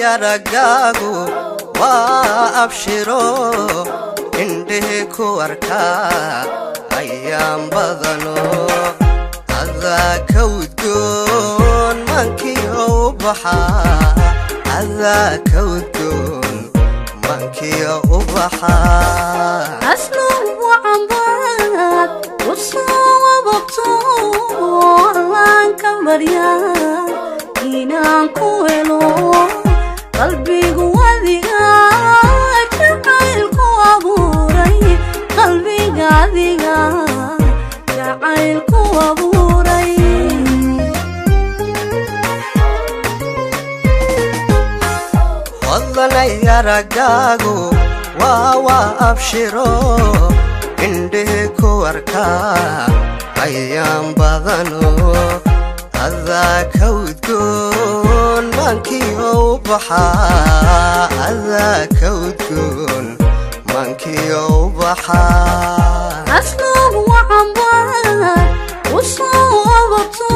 Aragaagu waa abshiro, indhihi ku arkaa ayaan badano. Adaa ka udgoon mankiyo ubaxa, adaa ka udgoon mankiyo ubaxa. Asluub wacanbaad u soo wababto, allaan ka baryaa inaan ku helo. Qalbigu adiga jacaylku abuuray, qalbiga adiga jacaylku abuuray. Hodanay aragaagu waa abshiro, indhihi ku arkaa ayaan badano. Adaa ka udgoon mankiyo ubaxa, adaa ka udgoon mankiyo ubaxa. Asluub wacanbaad u soo wababto,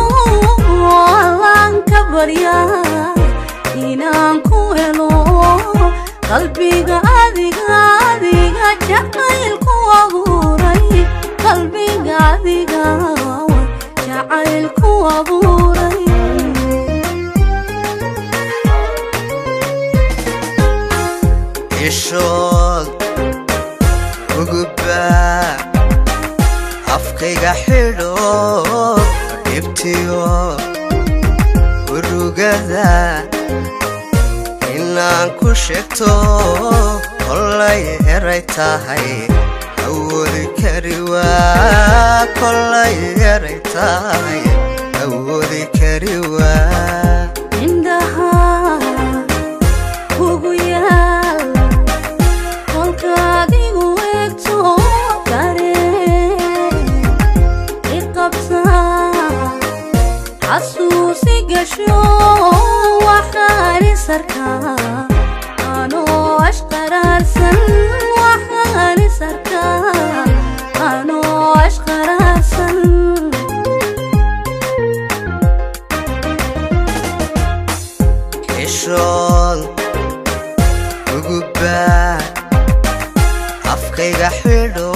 allaan ka baryaa inaan ku helo. Qalbiga adiga jacaylku abuuray, qalbiga adiga jacaylku abuuray. Ishood uguba afkayga xidho, dhibtiyo hurugada inaan ku sheegto kollay eray tahay awoodi kari waa, kollay eray tahay awoodi kari waa. Indhaha kugu yaal kolka adigu eegto, dareen iqabta, xasuusi gasho. Waxaan is arkaa anoo ashqaraarsan, waxaan is arkaa anoo ashqaraarsan. Ishood uguba afkayga xidho,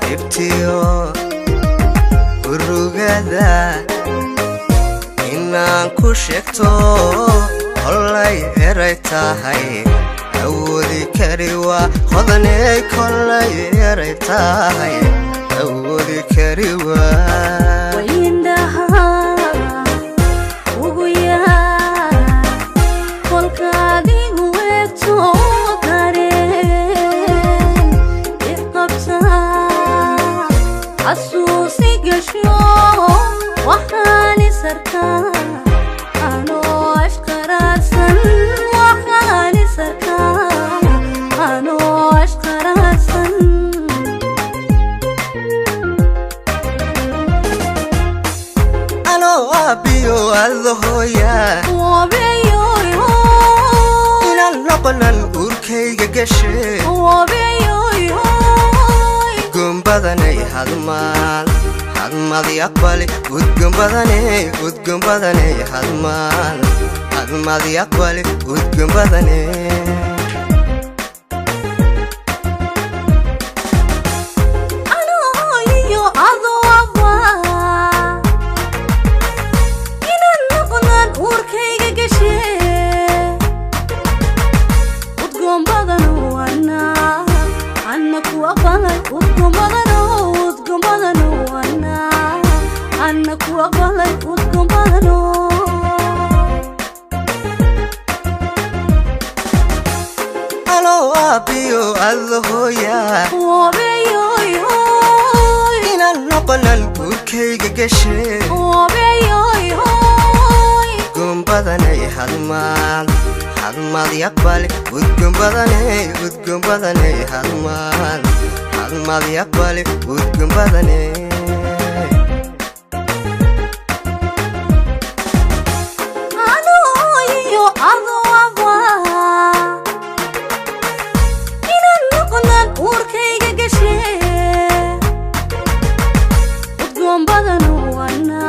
dhibtiyo hurugada inaan ku sheegto kollay eray tahay awoodi kari waa. Hodaney kollay eray tahay awoodi kari waa. Indhaha ugu yaal kolka adigu eegto, dareen iqabta, xasuusi gasho. Waxaan is arkaa anoo ashqaraarsan, waxaan is arkaa anoo ashqaraarsan. Anoo aabbiyo ado hooya, inaan noqonan uurkayga gashe. Udgoon badanay hadmaal hadmadi aqbali, udgoon badanay, udgoon badanay hadmaal hadmadi aqbali, udgoon badanay. Anooyo adoaba inaan noqonaan uurkayga gashe. Udgoon badan wana anna ku aqbalay, udgoon badan, udgoon badan wana anna ku aqbalay, udgoon badano. Anoo aabbiyo ado hooya, inaan noqonan uurkayga gashe. Udgoon badanay hadmaal hadmadi aqbali, udgoon badanay, udgoon badanay hadmaal hadmadi aqbali, udgoon badanay. Anooyo adoaba inaan noqonaan uurkayga gashe. Udgoon badan wana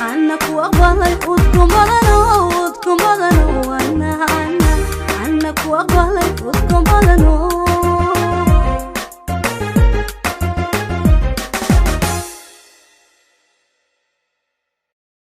anna ku aqbalay, udgoon badan, udgoon badan wana. Aqbalay.